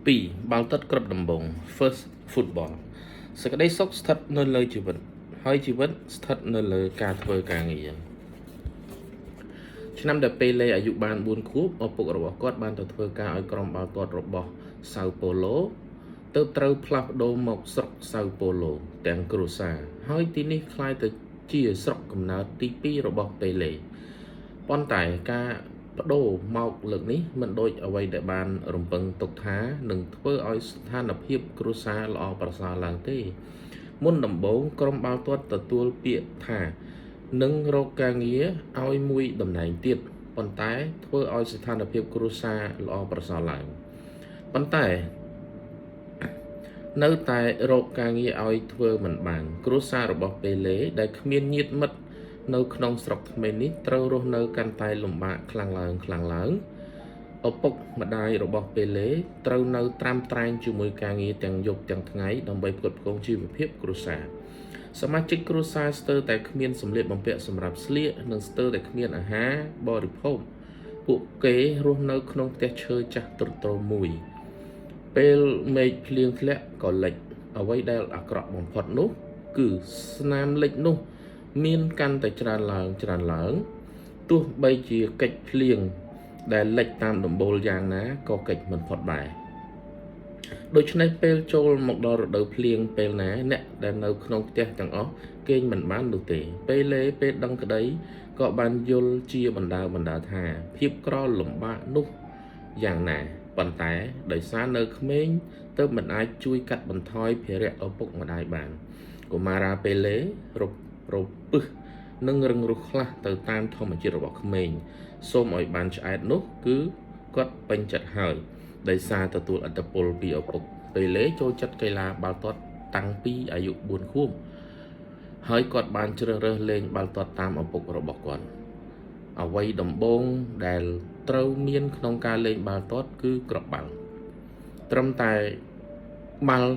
2បាល់ទាត់គ្រាប់ដំបូង First Football សេចក្តីសុខស្ថិតនៅលើជីវិត ហើយជីវិតស្ថិតនៅលើការធ្វើការងារឆ្នាំដែលប៉េលេអាយុបាន4ខួបឪពុករបស់គាត់បានទៅធ្វើការឲ្យក្រុមបាល់ទាត់របស់សៅប៉ូឡូទើបត្រូវផ្លាស់ប្ដូរមកស្រុកសៅប៉ូឡូទាំងគ្រួសារហើយទីនេះក្លាយទៅជាស្រុកកំណើតទី2របស់ប៉េលេប៉ុន្តែការប្ដូរមកលើកនេះមិនដូចអ្វីដែលបានរំពឹងទុកថានឹងធ្វើឲ្យស្ថានភាពគ្រួសារល្អប្រសើរឡើងទេ មុនដំបូងក្រុមបាល់ទាត់ទទួលពាក្យថានឹងរកការងារឲ្យមួយតំណែងទៀតប៉ុន្តែធ្វើឲ្យស្ថានភាពគ្រួសារល្អប្រសើរឡើងប៉ុន្តែនៅតែរកការងារឲ្យធ្វើមិនបាន គ្រួសាររបស់ប៉េលេដែលគ្មានញាតិមិត្តនៅក្នុងស្រុកថ្មីនេះត្រូវរស់នៅកាន់តែលំបាកខ្លាំងឡើងខ្លាំងឡើងឪពុកម្ដាយរបស់ប៉េលេត្រូវនៅត្រាំត្រែងជាមួយការងារទាំងយប់ទាំងថ្ងៃដើម្បីផ្គត់ផ្គង់ជីវភាពគ្រួសារសមាជិកគ្រួសារស្ទើរតែគ្មានសម្លៀកបំពាក់សម្រាប់ស្លៀកនិងស្ទើរតែគ្មានអាហារបរិភោគពួកគេរស់នៅក្នុងផ្ទះឈើចាស់ទ្រុឌទ្រោមមួយ ពេលមេឃភ្លៀងធ្លាក់ក៏លិចអ្វីដែលអាក្រក់បំផុតនោះ គឺស្នាមលិចនោះ មានកាន់តែច្រើនឡើងច្រើនឡើងទោះបីជាកិច្ចភ្លៀងដែលលិចតាមដំបូលយ៉ាងណាក៏កិច្ចមិនផុតដែរដូច្នេះពេលចូលមកដល់រដូវភ្លៀងពេលណាអ្នកដែលនៅក្នុងផ្ទះទាំងអស់គេងមិនបាននោះទេ ពេលលេពេលដឹងក្តីក៏បានយល់ជាបណ្ដើបណ្ដើថា ភាពក្រលំបាកនោះយ៉ាងណាប៉ុន្តែដោយសារនៅក្មេងទើបមិនអាចជួយកាត់បន្ថយភារៈឪពុកម្ដាយបានកុមារាប៉េលេររពឹសនិងរឹងរូសខ្លះទៅតាមធម្មជាតិរបស់ក្មេងសូមឲ្យបានឆ្អែតនោះគឺគាត់ពេញចិត្តហើយដោយសារទទួលឥទ្ធិពលពីឪពុកប៉េលេចូលចិត្តកីឡាបាល់ទាត់តាំងពីអាយុ4ខួបហើយគាត់បានជ្រើសរើសលេងបាល់ទាត់តាមឪពុករបស់គាត់អ្វីដំបូងដែលត្រូវមានក្នុងការលេងបាល់ទាត់គឺគ្រាប់បាល់ត្រឹមតែបាល់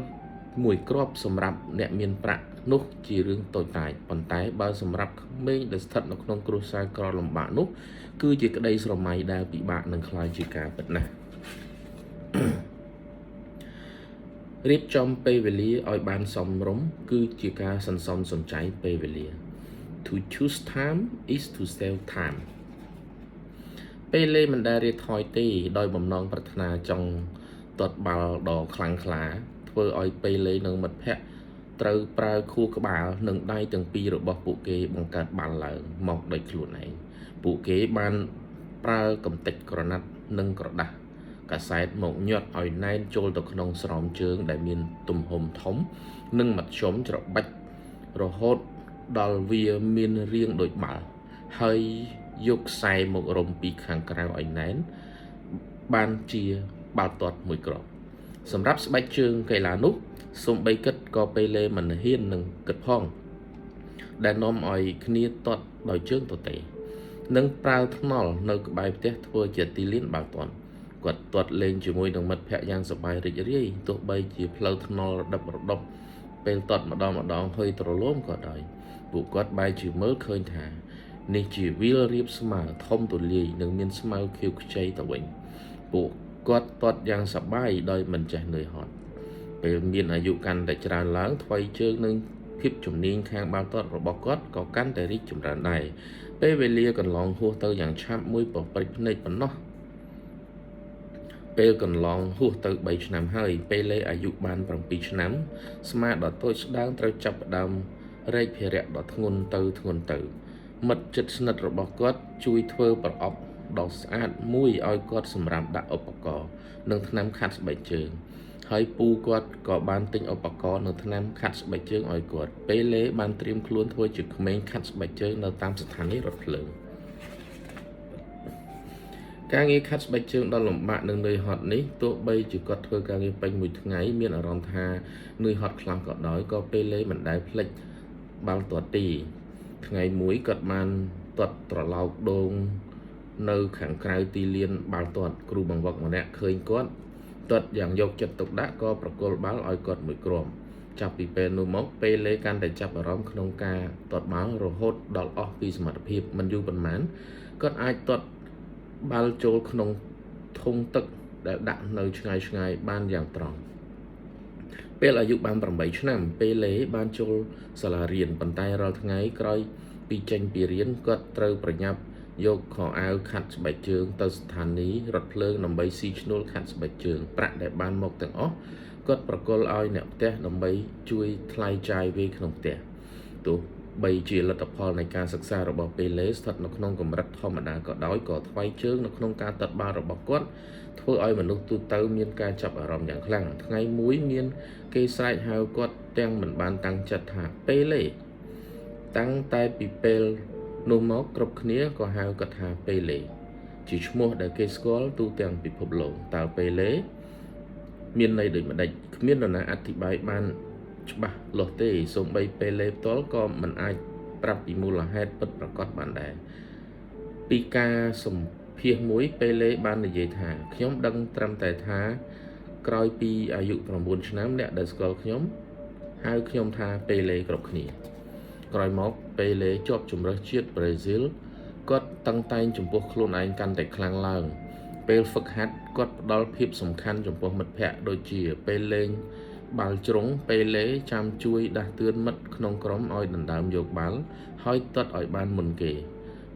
មួយគ្រាប់សម្រាប់អ្នកមានប្រាក់នោះជារឿងតូចតាចប៉ុន្តែបើសម្រាប់ក្មេងដែលស្ថិតនៅក្នុងគ្រួសារក្រលំបាកនោះ គឺជាក្តីស្រមៃដែលពិបាកនឹងក្លាយជាការពិតណាស់ រៀបចំពេលវេលាឲ្យបានសមរម្យគឺជាការសន្សំសំចៃពេលវេលា To choose time is to save time. ប៉េលេមិនដែលរាថយទេដោយបំណងប្រាថ្នាចង់ទាត់បាល់ដ៏ខ្លាំងក្លាធ្វើឲ្យប៉េលេនិងមិត្តភ័ក្តិត្រូវប្រើខួរក្បាលនិងដៃទាំងពីររបស់ពួកគេបង្កើតបាល់ឡើងមកដោយខ្លួនឯងពួកគេបានប្រើកំទេចក្រណាត់និងក្រដាសកាសែតមកញាត់ឲ្យណែនចូលទៅក្នុងស្រោមជើងដែលមានទំហំធំ និងមធ្យមច្របាច់រហូតដល់វាមានរាងដូចបាល់ហើយយកខ្សែមករំពីខាងក្រៅឲ្យណែនបានជាបាល់ទាត់មួយគ្រាប់សម្រាប់ស្បែកជើងកីឡានោះសូម្បីគិតក៏ប៉េលេមិនហ៊ាននឹងគិតផង ដែលនាំឲ្យគ្នាទាត់ដោយជើងទទេ និងប្រើថ្នល់នៅក្បែរផ្ទះធ្វើជាទីលានបាល់ទាត់គាត់ទាត់លេងជាមួយនឹងមិត្តភ័ក្តិយ៉ាងសប្បាយរីករាយទោះបីជាផ្លូវថ្នល់រដិបរដុបពេលទាត់ម្ដងម្ដងហុយទ្រលោមក៏ដោយពួកគាត់បែរជាមើលឃើញថា នេះជាវាលរាបស្មើធំទូលាយនិងមានស្មៅខៀវខ្ចីទៅវិញពួកគាត់ទាត់យ៉ាងសប្បាយដោយមិនចេះនឿយហត់ ពេលមានអាយុកាន់តែច្រើនឡើងថ្វីជើងនិងភាពជំនាញខាងបាល់ទាត់របស់គាត់ក៏កាន់តែរីកចម្រើនដែរពេលវេលាកន្លងហួសទៅយ៉ាងឆាប់មួយប៉ប្រិចភ្នែកប៉ុណ្ណោះពេលកន្លងហួសទៅ3ឆ្នាំហើយប៉េលេអាយុបាន7ឆ្នាំ ស្មាដ៏តូចស្ដើងត្រូវចាប់ផ្ដើមរែកភារៈដ៏ធ្ងន់ទៅធ្ងន់ទៅ មិត្តជិតស្និទ្ធរបស់គាត់ជួយធ្វើប្រអប់ដ៏ស្អាតមួយឲ្យគាត់សម្រាប់ដាក់ឧបករណ៍និងថ្នាំខាត់ស្បែកជើង ហើយពូគាត់ក៏បានទិញឧបករណ៍និងថ្នាំខាត់ស្បែកជើងឲ្យគាត់ប៉េលេបានត្រៀមខ្លួនធ្វើជាក្មេងខាត់ស្បែកជើងនៅតាមស្ថានីយ៍រថភ្លើងការងារខាត់ស្បែកជើងដ៏លំបាកនិងនឿយហត់នេះទោះបីជាគាត់ធ្វើការងារពេញមួយថ្ងៃមានអារម្មណ៍ថានឿយហត់ខ្លាំងក៏ដោយក៏ប៉េលេមិនដែលភ្លេចបាល់ទាត់ទេថ្ងៃមួយគាត់បានទាត់ត្រឡោកដូងនៅខាងក្រៅទីលានបាល់ទាត់គ្រូបង្វឹកម្នាក់ឃើញគាត់ទាត់យ៉ាងយកចិត្តទុកដាក់ក៏ប្រគល់បាល់ឲ្យគាត់មួយគ្រាប់ចាប់ពីពេលនោះមកប៉េលេកាន់តែចាប់អារម្មណ៍ក្នុងការទាត់បាល់រហូតដល់អស់ពីសមត្ថភាពមិនយូរប៉ុន្មានគាត់អាចទាត់បាល់ចូលក្នុងធុងទឹក ដែលដាក់នៅឆ្ងាយឆ្ងាយបានយ៉ាងត្រង់ពេលអាយុបាន8ឆ្នាំ ពេលលេបានចូលសាលារៀនប៉ុន្តែរាល់ថ្ងៃក្រោយពីចេញពីរៀនគាត់ត្រូវប្រញាប់យកខោអាវខាត់ស្បែកជើងទៅស្ថានីយ៍រថភ្លើងដើម្បីស៊ីឈ្នួលខាត់ស្បែកជើងប្រាក់ដែលបានមកទាំងអស់គាត់ប្រគល់ឲ្យអ្នកផ្ទះដើម្បីជួយថ្លៃចាយវាយក្នុងផ្ទះទោះបីជាលទ្ធផលនៃការសិក្សារបស់ពេឡេស្ថិតនៅក្នុងកម្រិតធម្មតាក៏ដោយក៏ថ្វាយជើងនៅក្នុងការទាត់បាល់របស់គាត់ធ្វើឲ្យមនុស្សទូទៅមានការចាប់អារម្មណ៍យ៉ាងខ្លាំងថ្ងៃមួយមានគេស្រែកហៅគាត់ទាំងមិនបានតាំងចិត្តថាពេឡេតាំងតែពីពេលនោះមកគ្រប់គ្នាក៏ហៅគាត់ថាពេឡេជាឈ្មោះដែលគេស្គាល់ទូទាំងពិភពលោកតើពេឡេមានន័យដូចម្ដេចគ្មាននរណាអធិប្បាយបានច្បាស់លាស់ទេសូម្បីពេឡេផ្ទាល់ក៏មិនអាចប្រាប់ពីមូលហេតុពិតប្រាកដបានដែរពីការសម្ភាសមួយពេឡេបាននិយាយថាខ្ញុំដឹងត្រឹមតែថាក្រោយពីអាយុ9ឆ្នាំអ្នកដែលស្គាល់ខ្ញុំហៅខ្ញុំថាពេឡេគ្រប់គ្នាក្រោយមកពេឡេជាប់ជម្រើសជាតិប្រេស៊ីលគាត់តឹងតែងចំពោះខ្លួនឯងកាន់តែខ្លាំងឡើងពេលហ្វឹកហាត់គាត់ផ្ដល់ភាពសំខាន់ចំពោះមិត្តភ័ក្តិដូចជាពេលលេងបាល់ជ្រុងពេឡេចាំជួយដាស់តឿនមិត្តក្នុងក្រុមឲ្យដណ្ដើមយកបាល់ហើយទាត់ឲ្យបានមុនគេ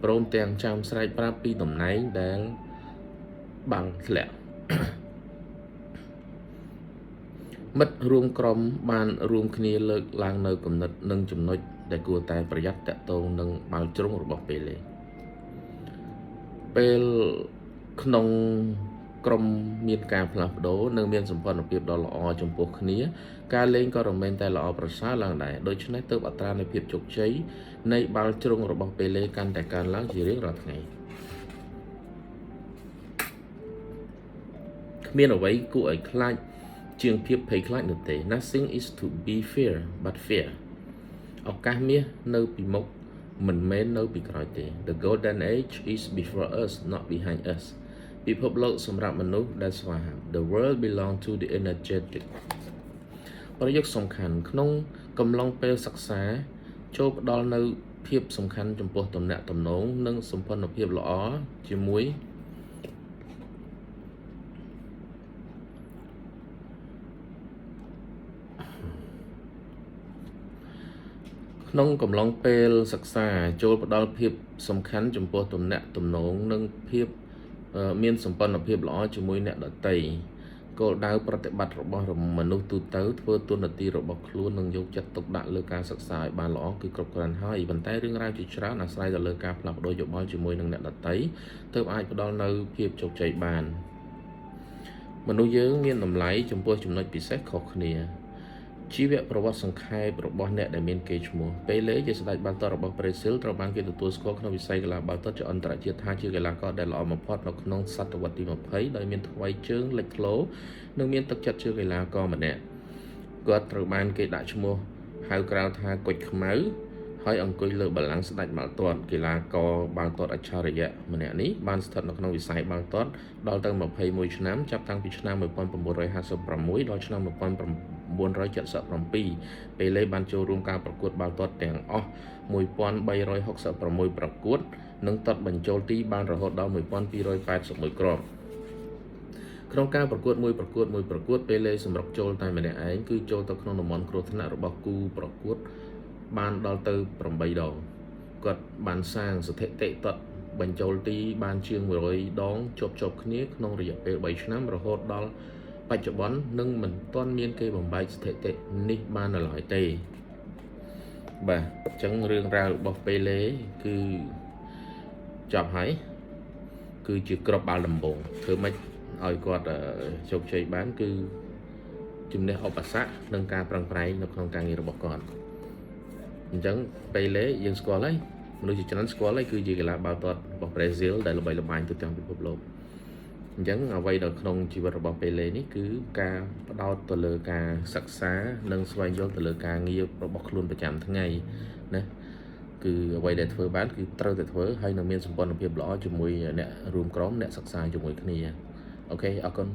ព្រមទាំងចាំស្រែកប្រាប់ពីតំណែងដែលបាល់ធ្លាក់មិត្តរួមក្រុមបានរួមគ្នាលើកឡើងនៅគំនិតនិងចំណុចដែលគួរតែប្រយ័ត្នតាក់ទងនឹងបាល់ជ្រុងរបស់ពេឡេពេលក្នុងក្រុមមានការផ្លាស់ប្ដូរនិងមានសម្ព័ន្ធភាពដ៏ល្អចំពោះគ្នាការលេងក៏រមែងតែល្អប្រសើរឡើងដែរដូច្នេះទើបអត្រានៃភាពជោគជ័យនៃបាល់ជ្រុងរបស់ពេឡេកាន់តែកើនឡើងជារៀងរាល់ថ្ងៃគ្មានអ្វីគួរឲ្យខ្លាចជាងភាពភ័យខ្លាចនោះទេ Nothing is to be fear but fear ឱកាសមាសនៅពីមុខមិនមែននៅពីក្រោយទេ The golden age is before us, not behind us. ពិភពលោកសម្រាប់មនុស្សដែលស្វាហាប់ The world belong to the energetic. ប្រយោគសំខាន់ក្នុងកំឡុងពេលសិក្សាចូលផ្ដល់នៅភាពសំខាន់ចំពោះទំនាក់ទំនងនិងសម្ព័ន្ធភាពល្អជាមួយក្នុងកំឡុងពេលសិក្សាចូលផ្ដល់ភាពសំខាន់ចំពោះទំនាក់ទំនងនិងភាពមានសម្ព័ន្ធភាពល្អជាមួយអ្នកដទៃគោលដៅប្រតិបត្តិរបស់មនុស្សទូទៅធ្វើតួនាទីរបស់ខ្លួននិងយកចិត្តទុកដាក់លើការសិក្សាឲ្យបានល្អគឺគ្រប់គ្រាន់ហើយប៉ុន្តែរឿងរ៉ាវជាច្រើនអាស្រ័យទៅលើការផ្លាស់ប្ដូរយោបល់ជាមួយនឹងអ្នកដទៃទើបអាចផ្ដល់នូវភាពជោគជ័យបានមនុស្សយើងមានតម្លៃចំពោះចំណុចពិសេសខុសគ្នាជីវប្រវត្តិសង្ខេបរបស់អ្នកដែលមានកេរ្តិ៍ឈ្មោះពេឡេជាស្ដេចបាល់ទាត់របស់ប្រេស៊ីលត្រូវបានគេទទួលស្គាល់ក្នុងវិស័យកីឡាបាល់ទាត់ជាអន្តរជាតិថាជាកីឡាករដែលល្អបំផុតនៅក្នុងសតវត្សទី20ដោយមានថ្វីជើងលេចធ្លោនិងមានទឹកចិត្តជាកីឡាករម្នាក់គាត់ត្រូវបានគេដាក់ឈ្មោះហៅក្រៅថាគុជខ្មៅហើយអង្គុយលើបល្ល័ង្កស្ដេចបាល់ទាត់កីឡាករបាល់ទាត់អច្ឆរិយៈម្នាក់នេះបានស្ថិតនៅក្នុងវិស័យបាល់ទាត់ដល់ទៅ21ឆ្នាំចាប់តាំងពីឆ្នាំ1956ដល់ឆ្នាំ1977ពេឡេបានចូលរួមការប្រកួតបាល់ទាត់ទាំងអស់1366ប្រកួតនិងទាត់បញ្ចូលទីបានរហូតដល់1281គ្រាប់ក្នុងការប្រកួតមួយប្រកួតមួយប្រកួតពេឡេសម្រុកចូលតែម្នាក់ឯងគឺចូលទៅក្នុងតំបន់គ្រោះថ្នាក់របស់គូប្រកួតបានដល់ទៅ8ដងគាត់បានសាងស្ថិតិទាត់បញ្ចូលទីបានជាង100ដងជាប់ជាប់គ្នាក្នុងរយៈពេល3ឆ្នាំរហូតដល់បច្ចុប្បន្ននឹងមិនទាន់មានគេបំបែកស្ថិតិនេះបាននៅឡើយទេបាទអញ្ចឹងរឿងរ៉ាវរបស់ពេឡេគឺចប់ហើយគឺជាក្របបាល់ដំបូងធ្វើម៉េចឲ្យគាត់ជោគជ័យបានគឺជំនះឧបសគ្គនិងការប្រឹងប្រែងនៅក្នុងការងាររបស់គាត់អញ្ចឹងពេឡេយើងស្គាល់ហើយមនុស្សជាច្រើនស្គាល់ហើយគឺជាកីឡាបាល់ទាត់របស់ប្រេស៊ីលដែលល្បីល្បាញទូទាំងពិភពលោកអញ្ចឹងអ្វីនៅក្នុងជីវិតរបស់ពេឡេនេះគឺការផ្ដោតទៅលើការសិក្សានិងស្វែងយល់ទៅលើការងាររបស់ខ្លួនប្រចាំថ្ងៃណាគឺអ្វីដែលធ្វើបានគឺត្រូវតែធ្វើហើយនឹងមានសម្ព័ន្ធភាពល្អជាមួយអ្នករួមក្រុមអ្នកសិក្សាជាមួយគ្នាអូខេអរគុណ។